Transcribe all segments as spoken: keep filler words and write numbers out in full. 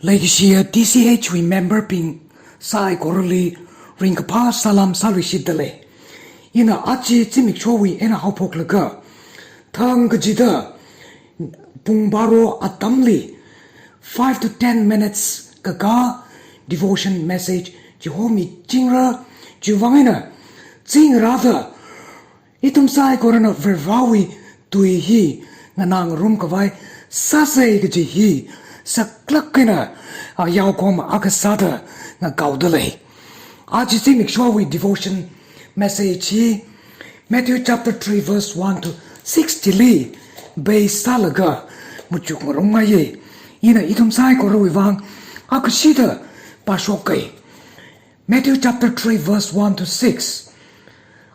Leikashiya T C H wui member bing saikorali ringkaphā salam sāluishitdalei. Ina aja zimikshowui eina haophoklaga, thang kachida pung baro atamli five to ten minutes kakā devotion message chihomichingra. Chiwuivang eina, zingrāda ithum saikorana Varivarāwui tui hi nganāngarumkhavai sāsei kaji hi saklāk eina, a, yaokahoma akha sāda ngakaodalei. Aja zimikshowui devotion message hi Matthew chapter three verse one to six chili base sālaga machukngarumngaiya. Ina ithum saikorawui vang akhashida pāshokkai. Matthew chapter three verse one to six.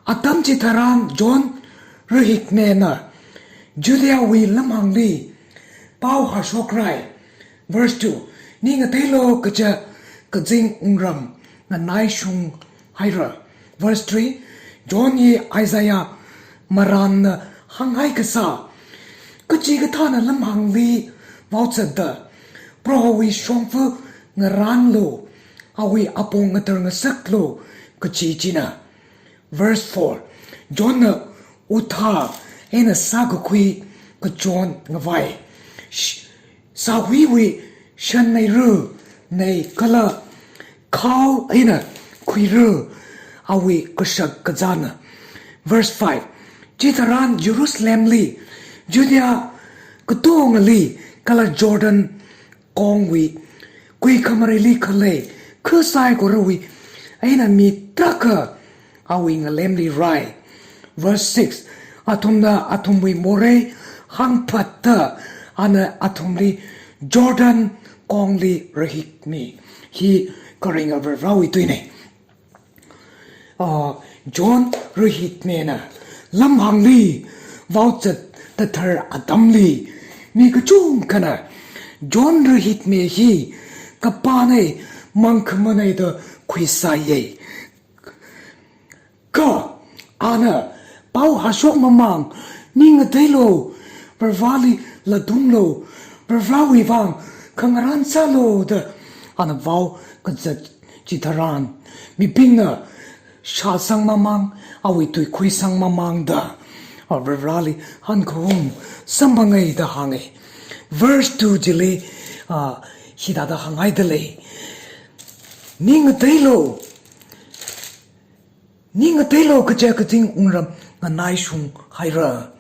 Atam chitharan John Rahikmena Judeawui lamhāngli pao hashokrai. Verse two. Ning ngateilu kaja kazing wungram nganaishung haira. Verse three. John hi Isaiah marānna hānghai kasā, kachikathāna lamhāngli vaozatda, Prohowui shongfa ngarānlu, awui apong ngatharngasaklu kaji china. Verse four. Johnna uthā eina sākakhui kachon ngavai. Sh-, sāhuiwui shan neira, nei kala khao eina khuira, awui kashak kazāna. Verse five. Chitharan Jerusalemli, Judea katongali kala Jordan kongwui kuikhamareili khalei kha saikorawui eina mi tarākha awui ngalemli rai. Verse six. Athumna athumwui morei hāngphatta, ana athumli Jordan kongli rahikmi. Hi kharinga Varivarāwui tuina. Ah, John Rahikmena lamhāngli vaozatda thar atamli, mi kachungkhana John Rahikme hi kapānei, mangkhamānei da khuisāya. Kha ana pao hashok mamāng, ning ngateilu, Varivarāli latunglu, Varivarāwui vang khangarān sālu da ana vaokazat chitharan, mibingna shāsang mamāng, awui tui khuisang mamāngda, a, Varivarāli hankhaung samphangai da hānga. Verse two chili, a, hithāda hānghaidalei. Ning ngateilu, ning ngateilu kaja kazing wungram nganaishung haira.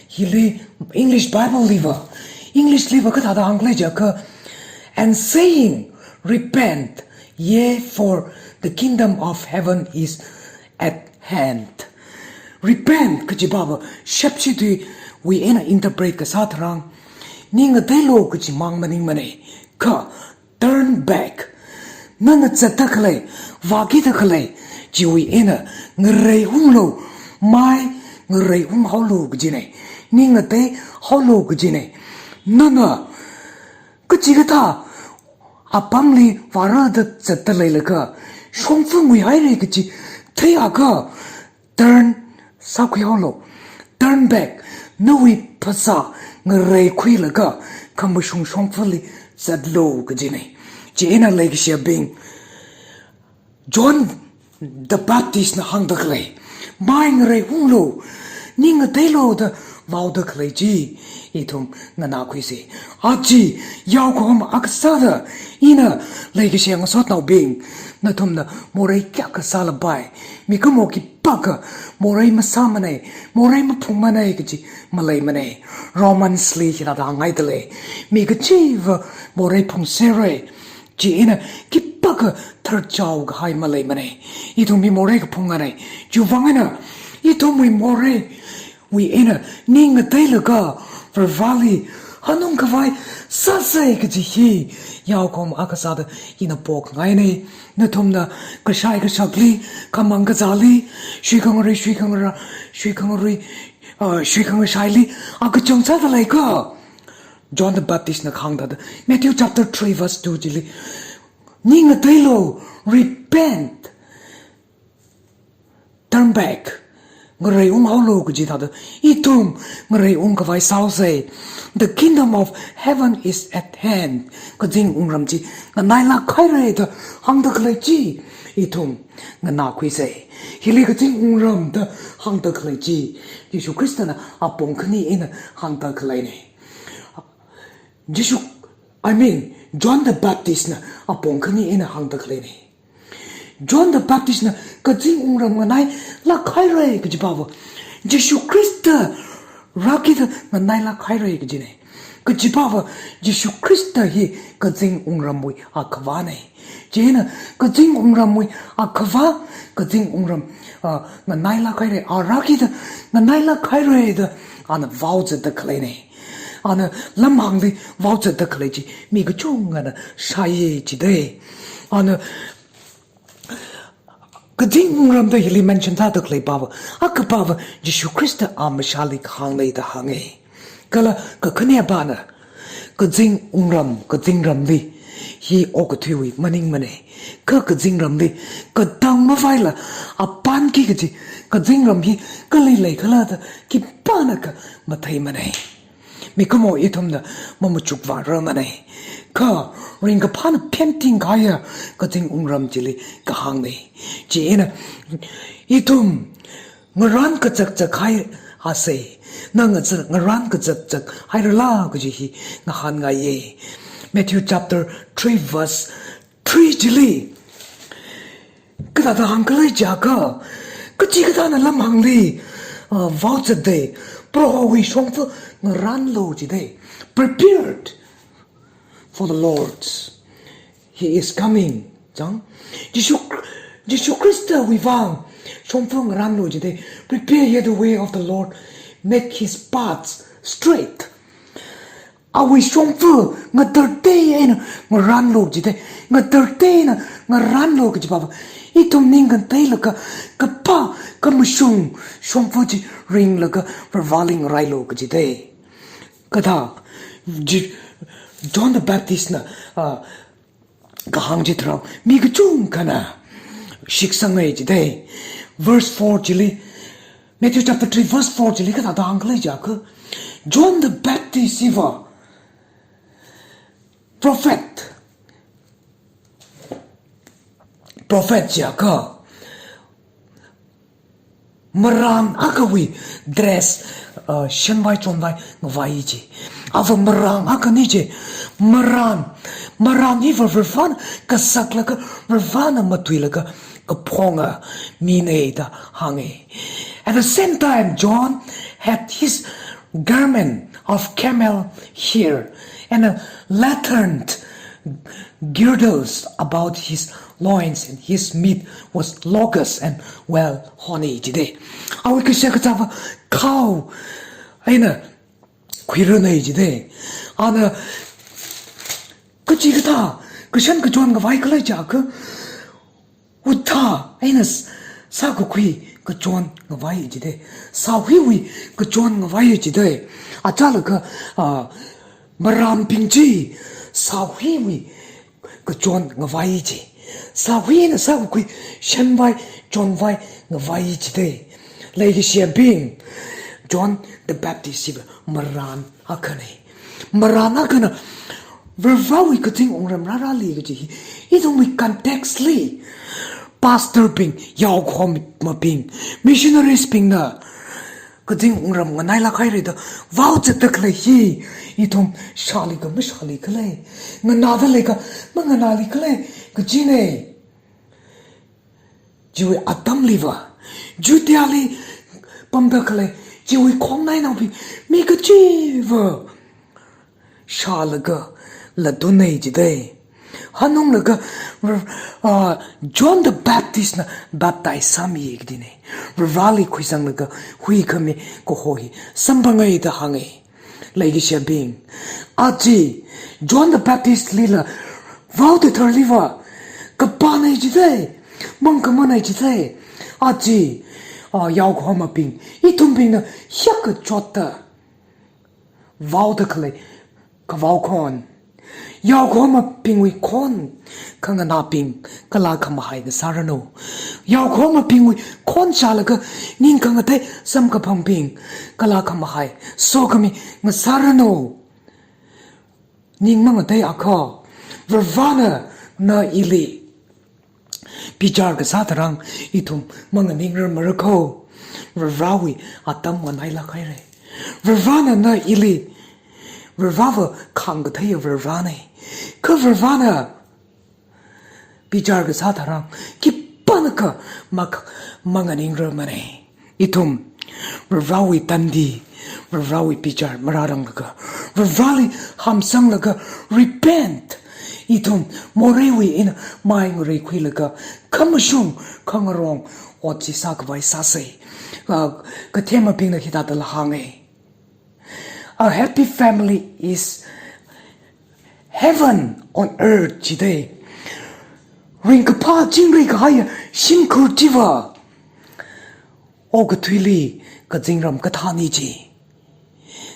Hili English Bible liva, English liva kathāda hānglei jiakha, "And saying, Repent ye, for the kingdom of heaven is at hand." Repent kaji pava shepshi tuiwui eina interpret kasā tharan, ning ngateilu kaji mang maningmanei. Kha turn back. Nana zatda khalei, vākida khalei chiwui eina ngareiunglu, mai ngareiung haolu kajinei. Ning ngatei haolu kajinei. Nana kachikathā apamli vārada zatda leilaga shongfa nguihaira kaji theiakha, turn sākhui haolu. Turn back. Nawui phasā ngareikhuilaga khamashung shongfali zatlu kajinei. Chieina leikashiyabing, John the Baptist na hāngda khalei, mai ngareiunglu, ning ngateilu da vaoda khalei chi ithum nganākhuisa. Aja yaokahoma akha sāda ina leikashiya ngasotnaobing, nathumna morei kayākha sālapai. Mikumo khipākha morei masāmanei, morei maphungmanei kaji maleimanei. Romans li hithāda hānghaidalei. Mi kachiva morei phungsera. Chieina khipākha tharchao kahai maleimanei. Ithum mi morei kaphunganei. Chiwuivang eina ithumwui moreiwui eina ning ngateilaga Varivarāli hanungkhavai sāsei kaji hi yaokahoma akha sāda ina pokngainei. Nathumna kashai kashakli, khamang kazāli, shuikhangarui, shuikhangara, shuikhangarui, uh, shuikhangashaili akachang sāda leiakha, John the Baptist na kahāng thāda, Matthew chapter three verse two chili, ning ngateilu, repent, turn back. ngareiunghaolu kaji thāda, ithum ngareiung khavai sāusei. The kingdom of heaven is at hand. Kazing wungram chi nganailāk haira da hāngda khalei chi ithum nganākhuisei. Hili kazing wungram da hāngda khalei chi Jishu Khristana apong khani eina hāngda khaleina. Jishu, I mean, John the Baptist na apong khani eina hāngda khaleina. John the Baptist na kazing wungram nganailāk haira kajiva, Jishu Khrista rākida nganailāk haira kajina. Kajiva Jishu Khrista hi kazing wungramwui akhavana. Chieina kazing wungramwui akhava, kazing wungram, ah, nganailāk haira, a rākida nganailāk haira da ana vaozatda khaleina. Ana lamhāngli vaozatda khalei chi mi kachungkhana shāya jida. Ana kazing wungram da hili mention sāda khaleiva, akhava Jishu Khrista amashāli kahāngna da hānga. Kala kakhanevana, kazing wungram, kazingramli hi okathuiwui maningmana. Kha kazingramli katang mavaila apanki kaji, kazingram hi kali leikhala da khipānakha matheimana. Mikumo ithumna mamachukvārarmana. Kha ringkaphāna phenting kahaiya kazing wungram chili kahāngna. Chieina ithum ngarān kazakzak haisei. Na ngaza-, ngarān kazakzak hairala kaji hi ngahānngaiya. Matthew chapter three verse three chili kathāda hāngkhala jiakha, kachikathāna lamhāngli, ah, vaozatda, Prohowui shongfa ngarānlu jida. Prepared for the Lord. He is coming. Chang? Jishu, Jishu Khristawui vang shongfa ngarānlu jida. Prepare ye the way of the Lord. Make his paths straight. Awui shongfa ngatartei eina ngarānlu jida. Ngatartei eina ngarānlu kajiva, ithum ning khangateilaga kapā kamashung shongfa chi ringlaga Varivarāli ngarailu kajida. Kathā, Ji-, John the Baptist na, ah, kahāng chitharan mi kachungkhana shitsanga jida. Verse four chili, Matthew chapter three verse four chili kathāda hāngkhala jiakha, John the Baptist hiva prophet, prophet jiakha, marān akhawui dress, uh, shanvai chonvai ngavai ji. Ava marān akhana ji. Marān, marān hiva Varivarāna kasaklaga, Varivarāna matuilaga kaphonga mina da hānga. At the same time, John had his garment of camel hair and a leathern girdles about his loins, and his meat was locusts and wild honey jida. Awui kashak kazāva khao eina khuirana jida. Ana kachikathā kashan kachon ngavaikhala jiakha, uthā eina s-, sākakhui kachon ngavai jida. Sāhuiwui kachon ngavai jida. Achālakha, ah, marānbing chi sāhuiwui kachon ngavai ji. Sāhui eina sākakhui shanvai chonvai ngavai jida. Leikashiyabing, John the Baptist hiva marān akhana. Marān akhana Varivarāwui kazing wungram rārāli kaji hi ithumwui context li, pastor bing, yaokahomabing, missionaries bingna kazing wungram nganailāk haira da vaozatda khalei hi ithum shāli ka mashāli khala, nganāda lei ka manganāli khala kajina. Chiwui atamliva, Judeali pamda khalei chiwui khongnainaobing mi kachiva shālaga latuna jida. Hanunglaga, ah, John the Baptist na baptize sāmi kadina. Varivarāli khuisanglaga huikhami kaho hi samphanga da hānga. Leikashiyabing, aja John the Baptist lila vaoda tharliva kapāna jida, mangkhamāna jida. Aja, ah, yaokahomabing, ithumbingna hiyākha chotta vaoda khalei kavao khon, Yaokahomabingwui khon khanganābing kala khamahai ngasāranu. Yaokahomabingwui khon shālaga ning khangatei samkaphangbing kala khamahai sokhami ngasāranu. Ning mangateiakha, Varivarana ili bichar kasā tharan ithum manganingrarmara kho. Varivarawui atam nganailāk haira. Varivarana ili, Varivarava khāngkatheiya Varivarana. Kha Varivarana bichar kasā tharan khipānakha mak-, manganingrarmana. Ithum Varivarawui tandi, Varivarawui bichar marāranglaga, Varivarali hamsanglaga, repent. Ithum moreiwui eina mai ngareikhuilaga, khamashung khangarong ot chi sākhavai sāsa. Ah, kathemabingna hithādala hānga. A happy family is heaven on earth jida. Ringkaphā chingri kahaiya shimkhur chiva okathuili kazingram kathāna ji.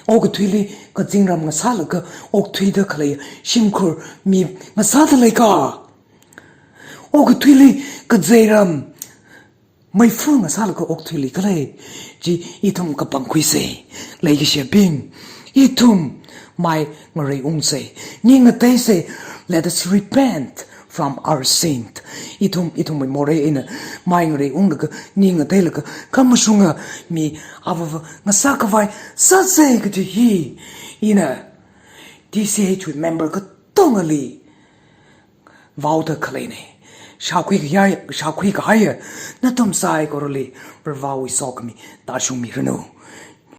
Okathuili kazingram ngasālaga okthuida khalei shimkhur mi ngasāda leika? Okathuili kazeiram meifa ngasālaga okthuili khalei chi ithum kapangkhuisa. Leikashiyabing, ithum mai ngareiungsa. Ning ngateisa. Let us repent from our sin. Ithum, ithumwui morei eina mai ngareiunglaga, ning ngateilaga, khamashunga mi avava ngasākhavai sāsa kaji hi ina T C H wui member katongali vaoda khaleina. Shākhui kahai, shākhui kahaiya nathum saikorali Varivarawui sokhami tāshungmiranu.